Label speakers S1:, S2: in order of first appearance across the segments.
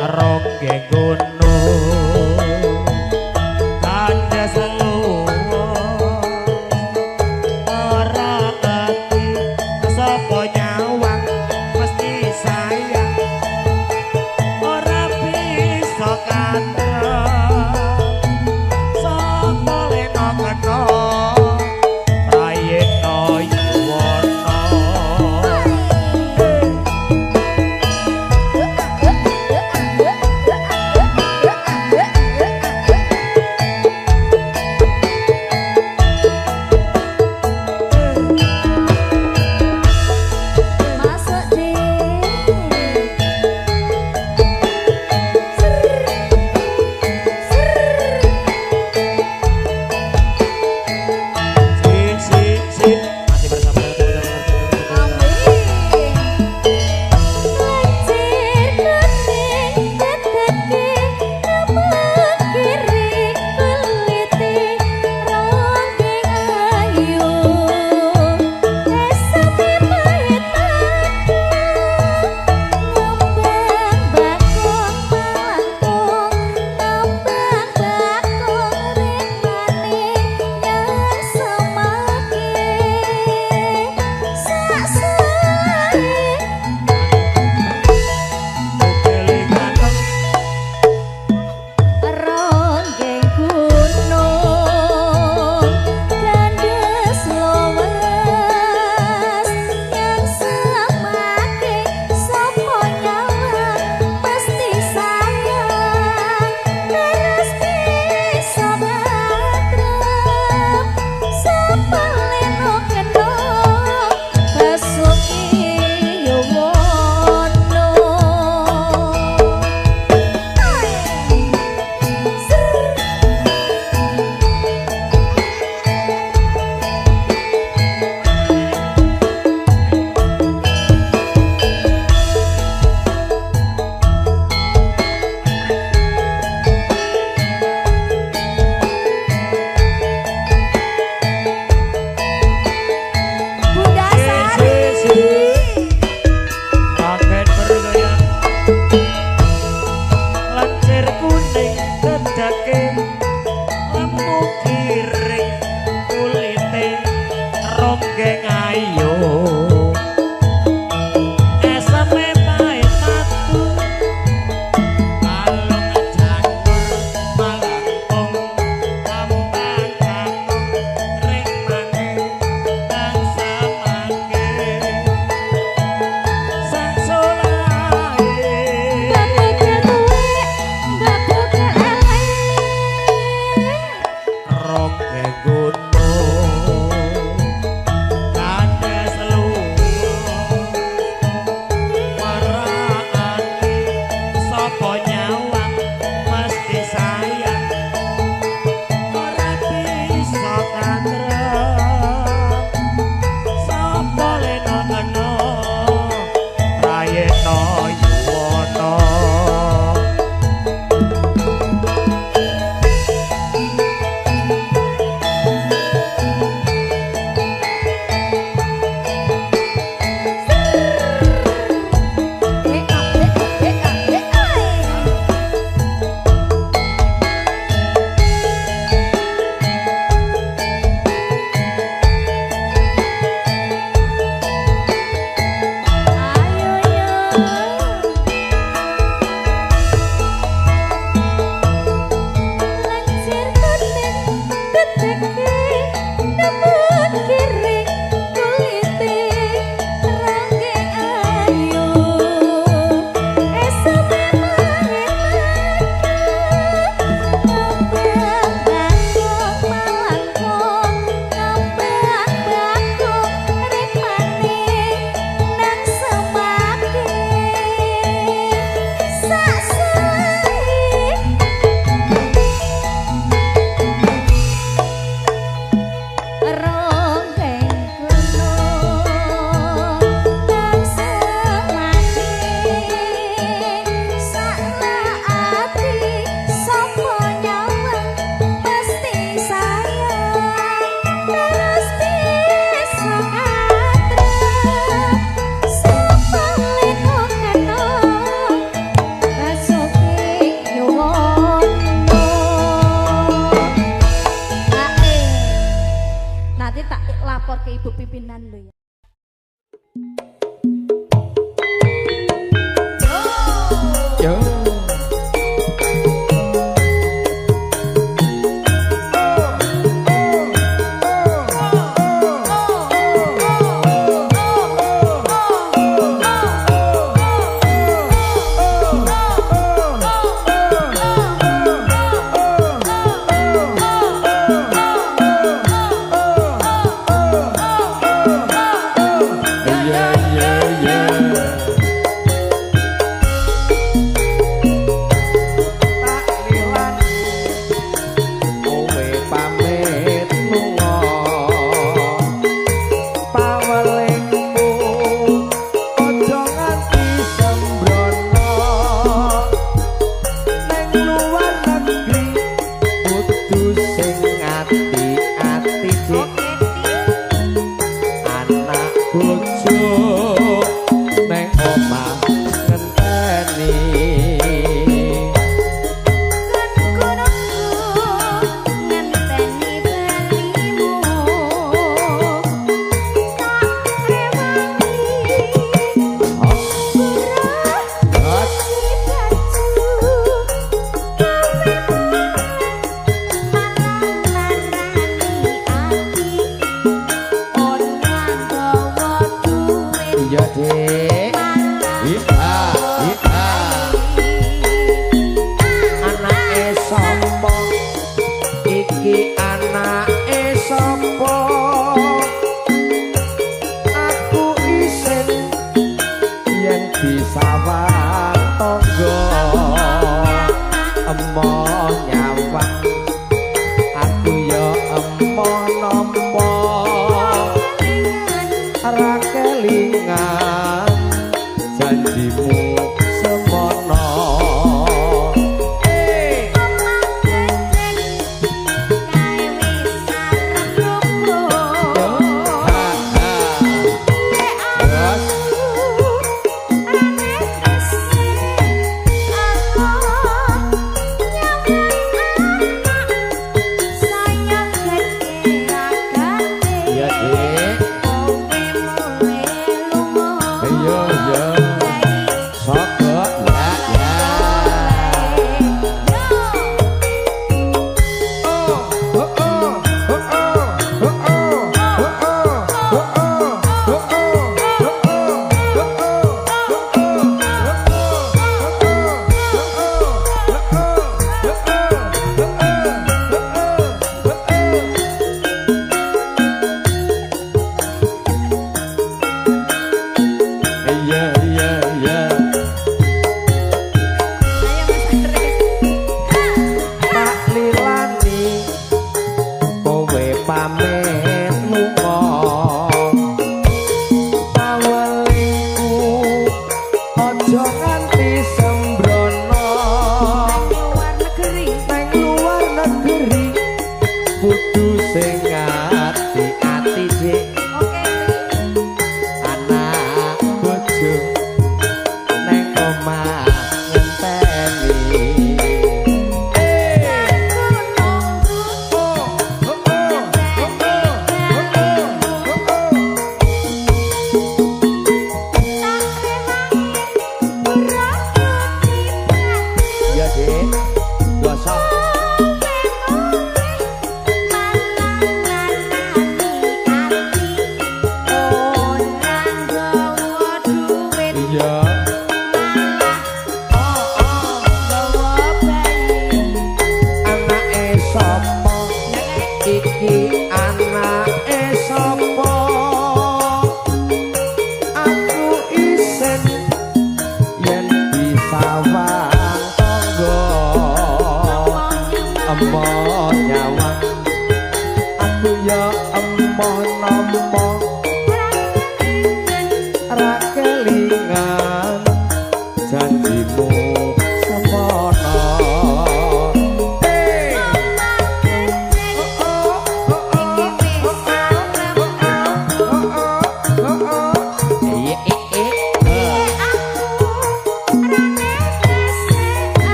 S1: Ronggeng gunung kandas luwa ora ngerti sapa nyawang mesti sayang ora bisa katrep sapa lena kena prayitna yuwana.
S2: Yo.
S1: Iya.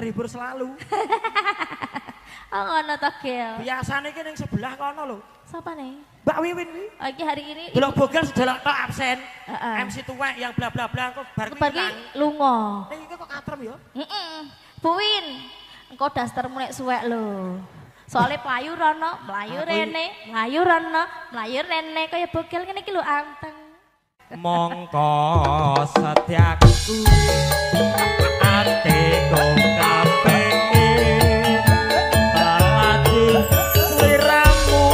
S1: Terhibur selalu.
S2: Oh ngono to, Gel.
S1: Biasane iki ning sebelah kono lho.
S2: Sapa nih?
S1: Mbak Wiwin kuwi.
S2: Oh, iki hari ini
S1: Delok bogel sedelok tok absen.
S2: Heeh.
S1: MC tuwek yang bla bla bla kok bar kuwi
S2: Bar kuwi lunga.
S1: Ning iki kok katrem ya?
S2: Heeh. Bu Win, engko dastermu nek suwek lho. Soale mlayu rono, mlayu rene, mlayu rono, mlayu rene kaya bogel ngene iki lho anteng.
S1: Mongko setyaku atiku kepengin lelaki sliramu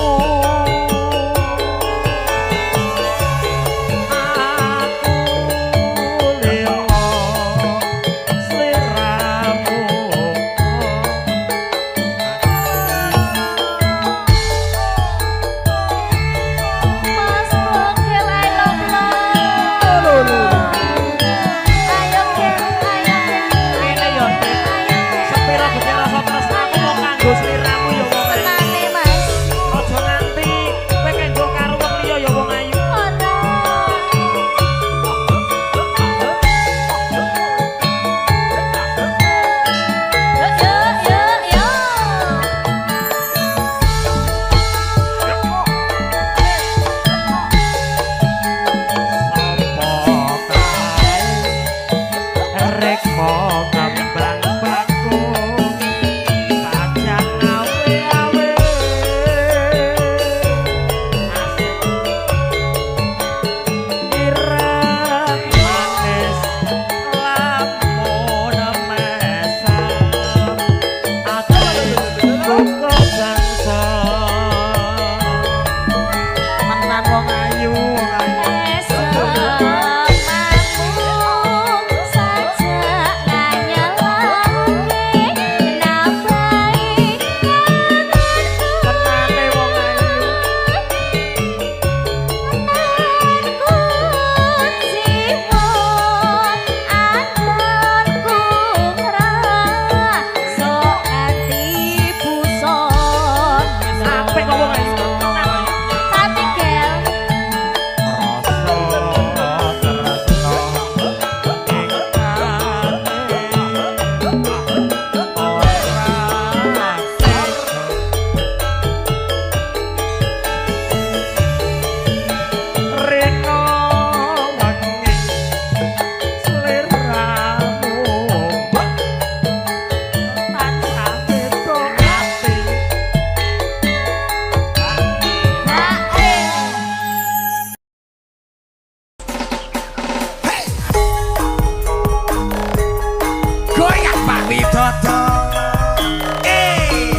S1: aku lilo sliramu.
S2: Mas Bogel, I love love. Ayo Gel, ayo Gel.
S1: Ngene yo, Dik. Sepiro gede rasa tresnaku mung kanggo sliramu ya wong ayu.
S2: Tenane Mas.
S1: Aja nganti kowe kanggo karo wong liya ya wong ayu.
S2: Ora. Yo yo yo yo.
S1: Sapa kae reka kembang baku sajak awe-awe asik ireng manis lamun mesem atiku bangsa menan wong ayu wong ayu.
S2: Esemamu sajak nganyelake nambahi kangenku.
S1: Tenane wong ayu.
S2: Ku jiwa angonku ngraso nganti busana.
S1: Apik kok wong ayu. Tenan.
S2: Cantik Gel.
S1: Rasa tresno ing ati ora sesa rena wengi sliramu tansah beda ati.
S2: Hae.
S3: Goyang Pak Widodo. Eh,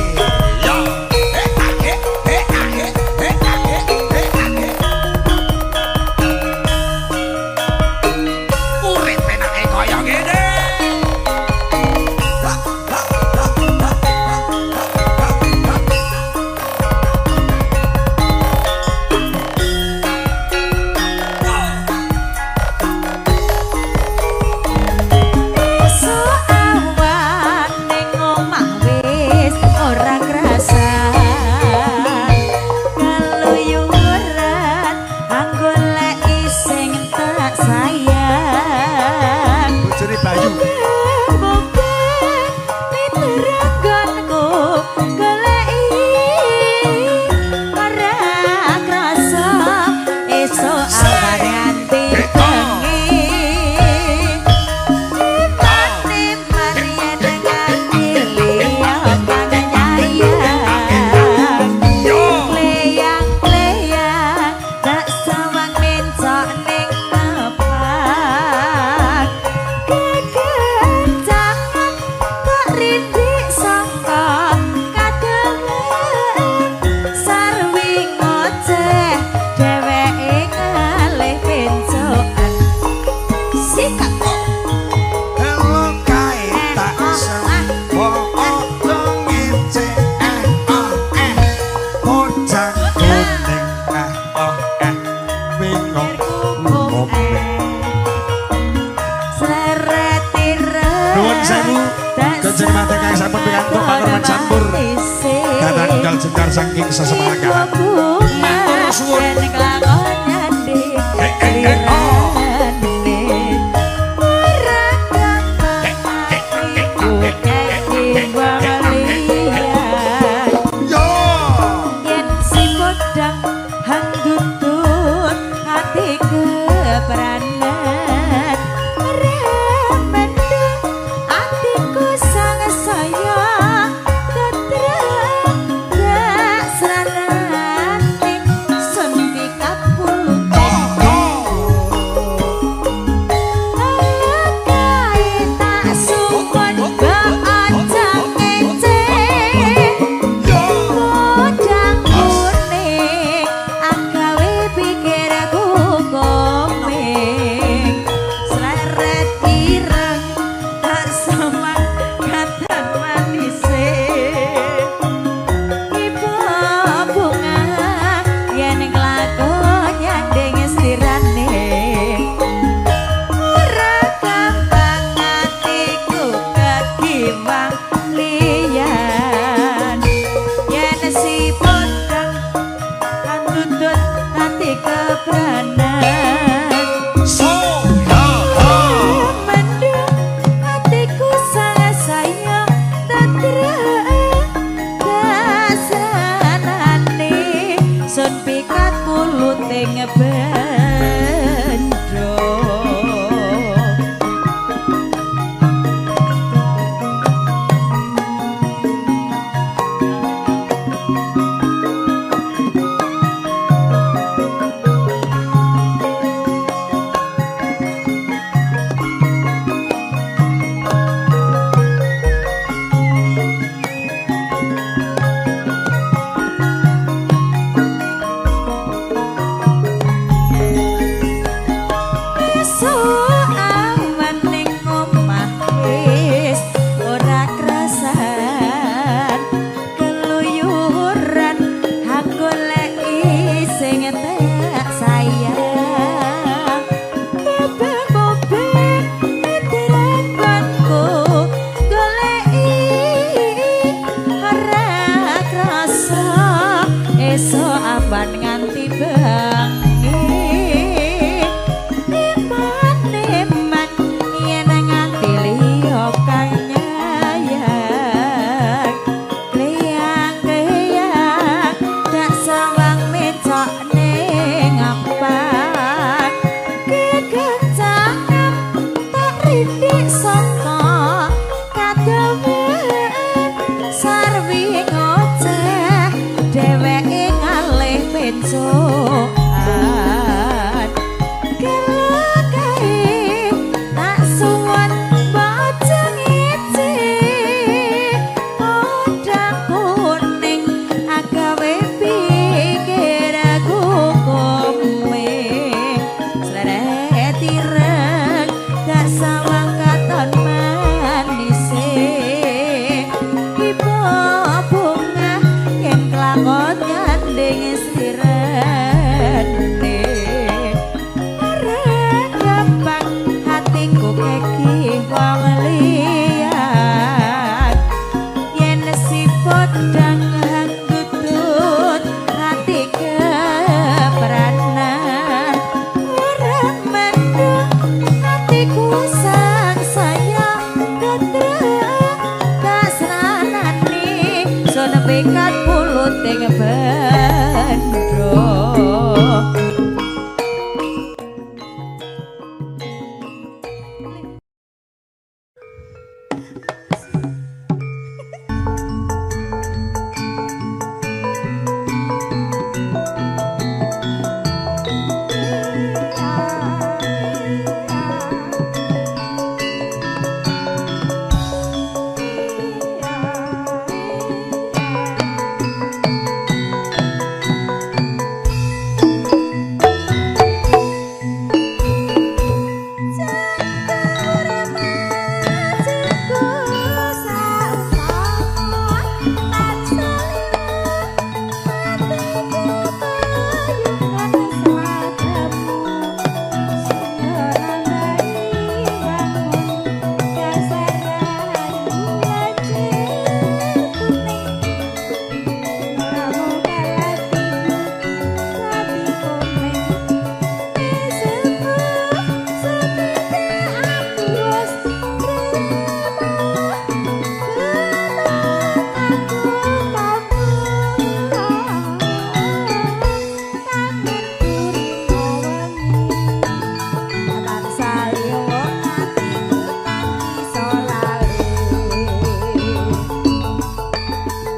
S3: yo. Eh, ah, eh, eh, ah, eh, eh, ah, eh, eh, ah, eh. Urip enake kaya ngene. Ha, ha, ha, ha, ha, ha, ha.
S4: Esuk awan ning omah wis ora krasa. Keluyuran anggoleki sing tak sayang.
S3: Bojone Bayu.
S4: Bubeng miteranggonku goleki ora krasa esuk awan nganti bengi. Eman-eman yen nganti liya kang nyayang.
S3: Yo.
S4: Kleyang-kleyang tak sawang mencok ning tepak. Kekencangan kok rindik sangka kademen. Sarwi ngoceh dheweke ngalih pencokan. Sikat.
S3: Halo kae tak sembo aja ngece eh oh eh bocah kuning eh oh eh bingung ngombe. Nuwun sewu, Kanjeng Mate kang sampun pikantuk pakurman campur. Kadang jengkar saking sesemangan. Matur suwun. Eh, eh, eh, oh. Eh, eh, eh, eh, eh, eh.
S4: ing bendho. Awan ning omah wis ora krasan keluyuran aku goleki sing tak sayang mubeng-mubeng eteranku goleki ora krasa esuk awan nganti bengi. Eman-eman yen nganti liya kang nyayang kliyang-kliyang dak sawang mecok ning ampak kekencangan tak rindik saka kademen sarwi ngoceh dheweke ngalih pencokan. Kelakae tak suwun bocah ngece podang kuning agawe pikir aku komeng sleret ireng dak sawang katon manise ibu bunga yen kelakon gandeng sirene ora gampang hatiku keki wong liyan yen si podang hanggutut hati kepranan ora mendung hatiku sang saya ketrek kasranane sun pikat pulut ing bendho.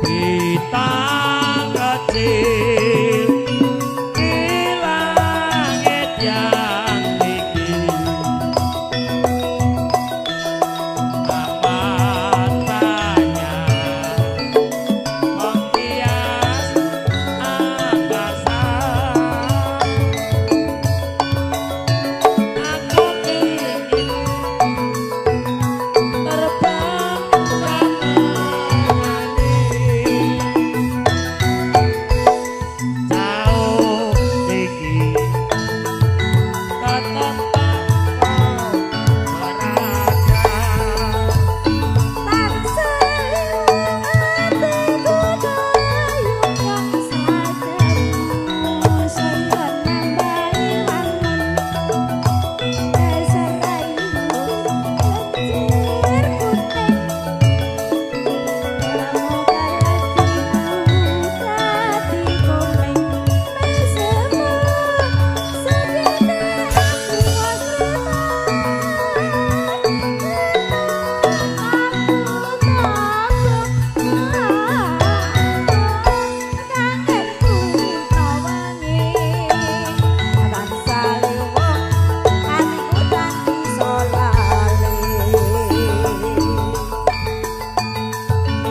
S1: Bintang kecil di langit yang tinggi, amat banyak menghias angkasa. Aku ingin terbang tak menari.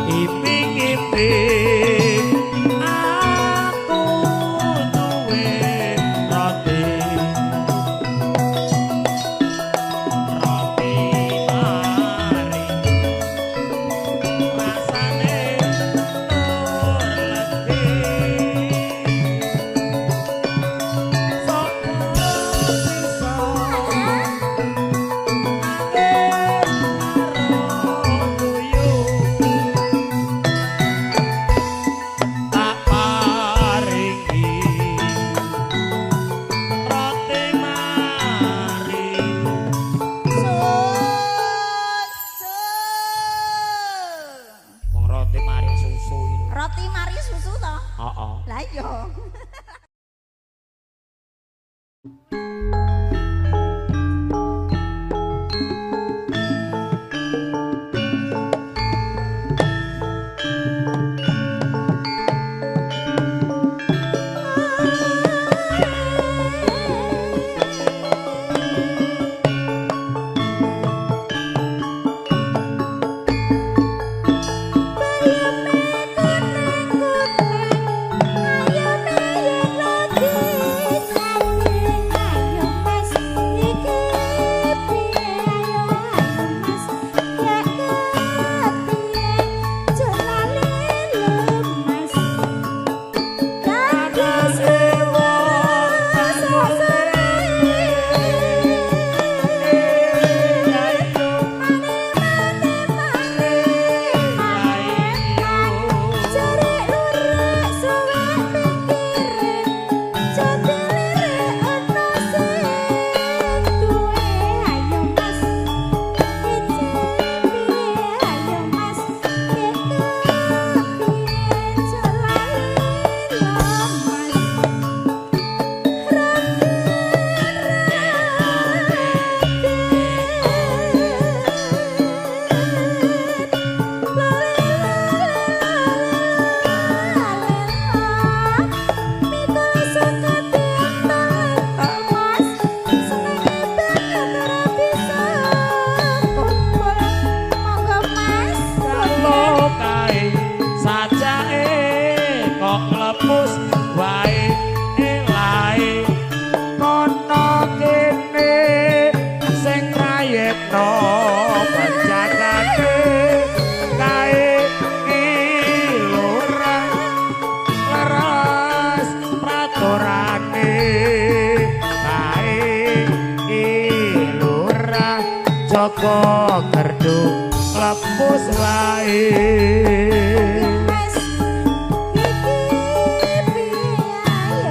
S1: Iming-iming aku duwe roti. Roti mari rasane tur legi. Sopo bisa tak paringi roti mari.
S4: Susu.
S1: Wong roti mari susu iki.
S4: Roti mari susu to?
S1: Heeh.
S4: Lah iya.
S1: Kae sajake kok mlepus wae elae kono kene sing prayitna penjagane kae ilurah leres praturane kae ilurah jaga gerdu lepus wae.
S2: Ayo.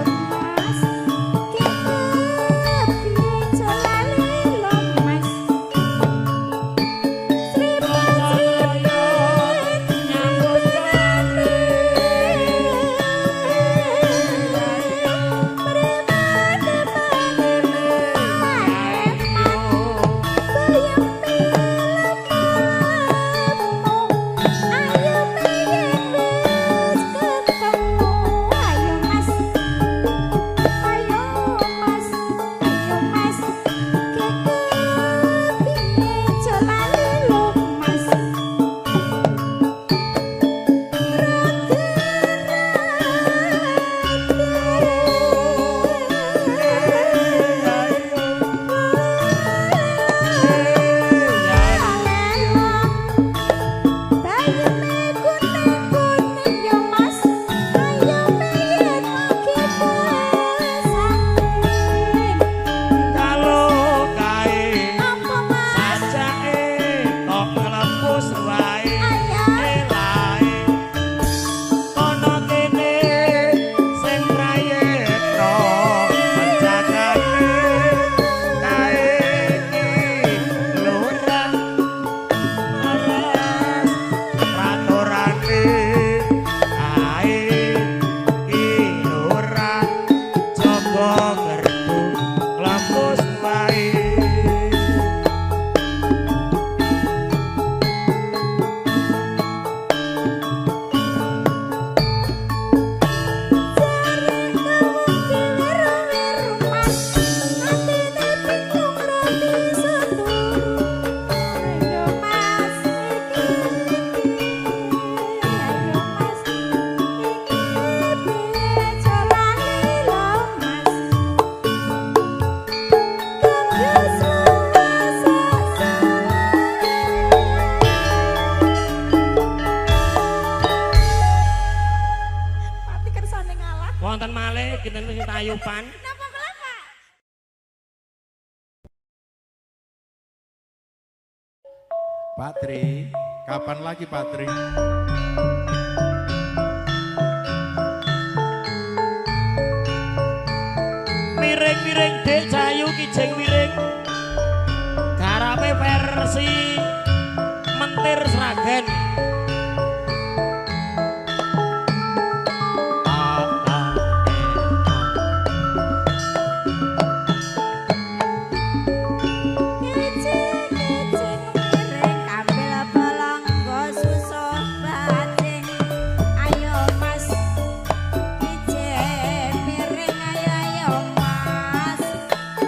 S1: Wonten malih kinten sing tayupan.
S2: Napa kula, Pak?
S3: Pak Tri, kapan lagi Pak Tri?
S1: Miring-miring Dek Jayu kijing miring. Garape versi Mentir Sragen.
S4: Kijing-kijing miring kambil bolonggo susuh bajing. Ayo Mas, kijing miring ayo ayo Mas,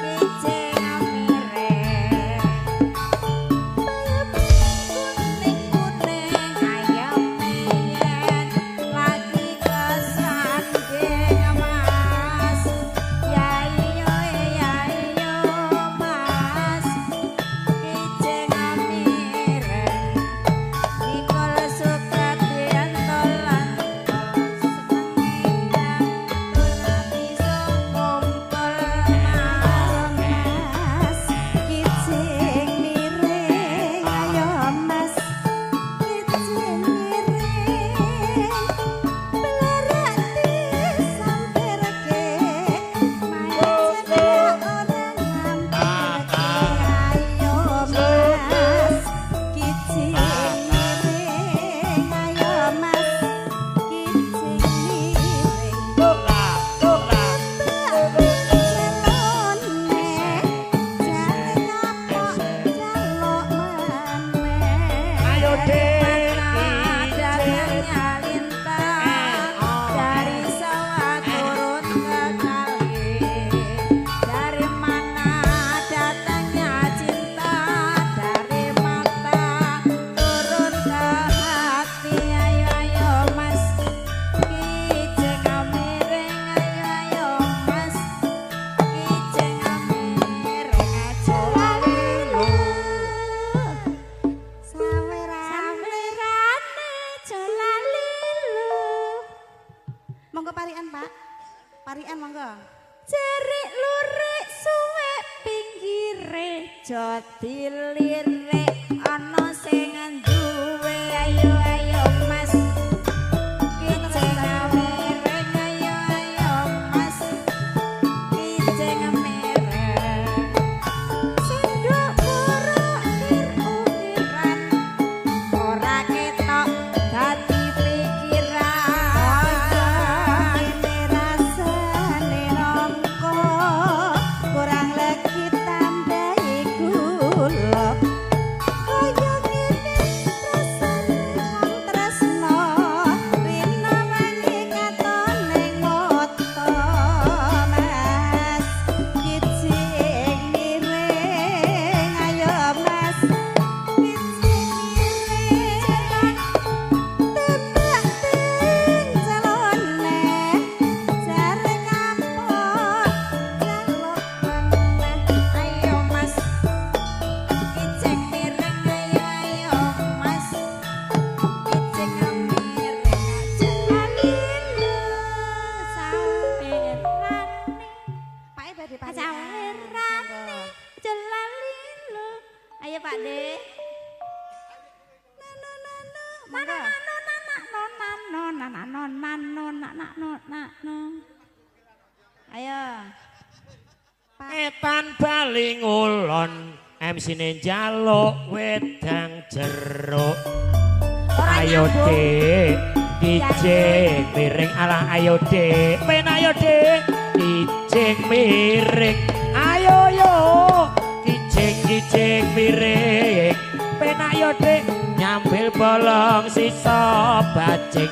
S4: kijing miring. Kuning-kuning ayam yen lagi kesanding Mas. Ya iyo ya iyo Mas, kijing miring. Nikol Sukadianto lan senenge ora bisa kumpul Mas. Kijing miring ayo Mas, kijing miring. Belerak disamperke, main cedak ora ngampirke. Ayo Mas, kijing miring ayo Mas, kijing miring.
S1: Ayo, Dek.
S4: Dari sawah turun ke kali, dari mana datangnya cinta, dari mata turun ke hati. Ayo ayo Mas, kijing miring ayo ayo Mas, kijing miring aja lali lu. Sawerane aja lali lu.
S5: Monggo parian, Pak. Parian monggo.
S4: Jerik lurik suwek pinggire aja dilirik ana sing duwe. Ayo ayo Mas, kijing miring ayo ayo Mas, kijing miring. Sendok buruk ukir-ukiran ora ketok dadi pikiran.
S5: Kene rasane nangka kurang legi tambahi gula. Kaya ngene rasane wong tresna, rina wangi katone mata. Mas, kijing miring ayo Mas, kijing miring. Tebak ting calone, jare kapok jaluk meneh.
S4: Ayo Mas, kijing miring ayo ayo Mas, kijing miring aja lali lu. Sawerane
S5: Pak badhe parian.
S4: sawerane aja lali lu.
S2: Ayo Pak De.
S5: Nano nano.
S2: Nano
S5: Monggo.
S2: nano nano nano nano nano nano nano. Ayo.
S5: Pak.
S1: Etan bali ngulon, MC-ne njaluk wedang jeruk.
S2: Ora
S1: Ayo
S2: nyambung.
S1: Dek, kijing miring alah ayo Dek. Men ayo Dek, kijing miring. Ayo yo, kijing kijing miring. Men ayo Dek, nyambil bolong sisa bajing.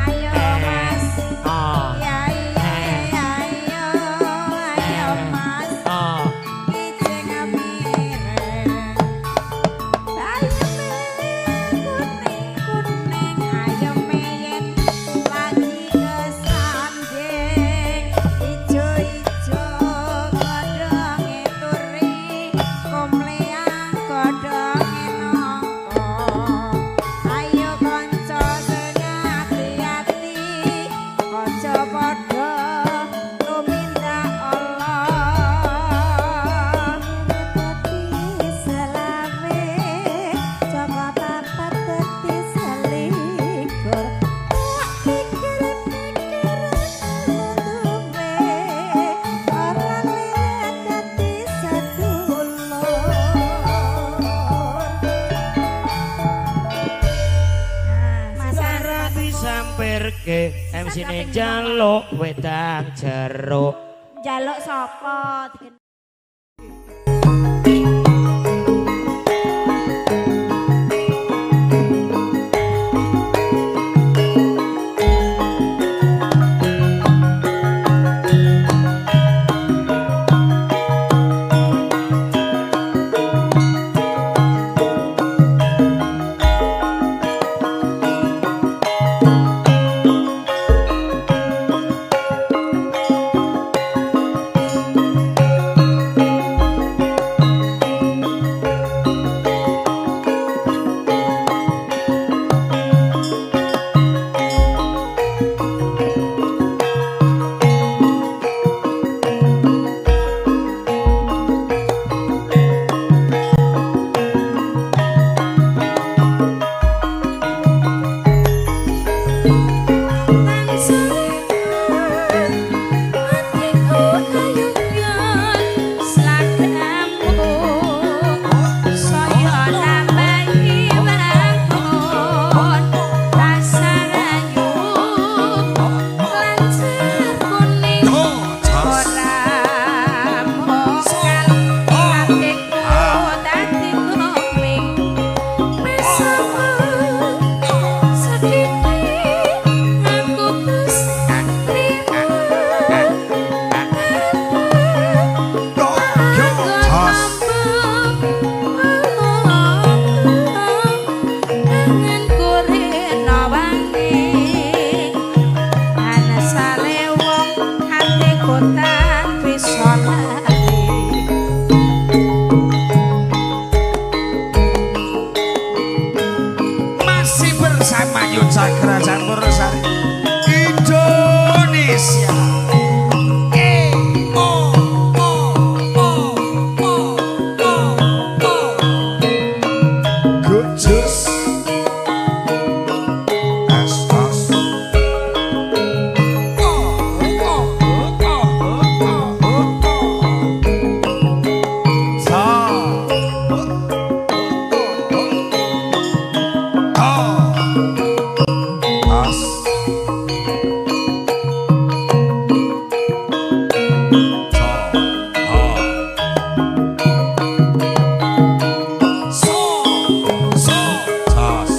S4: Ayo Mas,
S1: Ah,
S4: ya iya ya ayo ayo Mas,
S1: ah.
S4: kijing miring. Ayame kuning kuning ayam yen lagi kesanding, ijo ijo godhonge turi, komleang godhonge nangka. Ayo kanca sing ati
S1: Sampirke MC-ne njaluk wedang jeruk.
S5: Njaluk sapa?
S3: Cakra Campur Sari Indonesia. E O O O O O O Gojus S S O O O O O O Sa O O As So, so, tas.